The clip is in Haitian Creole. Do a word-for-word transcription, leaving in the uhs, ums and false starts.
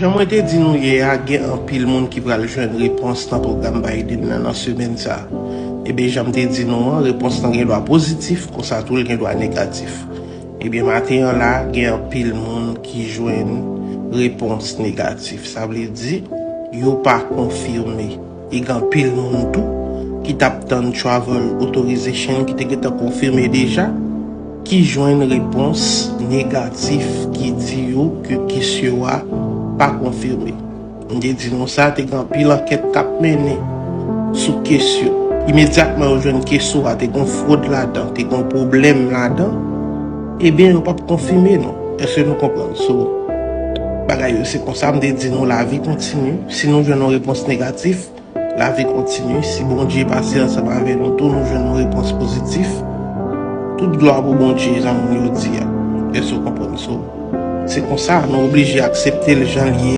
Jan mwen te di nou yè a, gen anpil moun ki pral jwenn repons nan pwogram Biden nan nan semèn sa a. Ebyen, jan m te di nou an, repons lan gen dwa pozitif, konsa tou l gen dwa negatif. Ebyen, maten an la, gen anpil moun ki jwenn repons negatif. Sa vle di, yo pa konfime. E gen anpil moun tou ki t ap tann travel authorization ki te gentan konfime deja, ki jwenn repons negatif ki di yo ke kesyon a pa konfime. M te di nou sa, te gen anpil ankèt k ap mennen sou kesyon. Imedyatman yo jwenn kesyon a, te gen fwod ladan, te gen pwoblèm ladan, ebyen yo p ap konfime non. Èske nou konprann? So, bagay yo se konsa, m te di nou lavi kontinye. Si nou jwenn yon repons negatif, lavi kontinye. Si Bondye pase ansanm avè nou tou, nou jwenn yon repons pozitif. Tout glwa pou Bondye, jan moun yo di a. Èske w konprann? So, se konsa, nou oblije aksepte l jan l ye.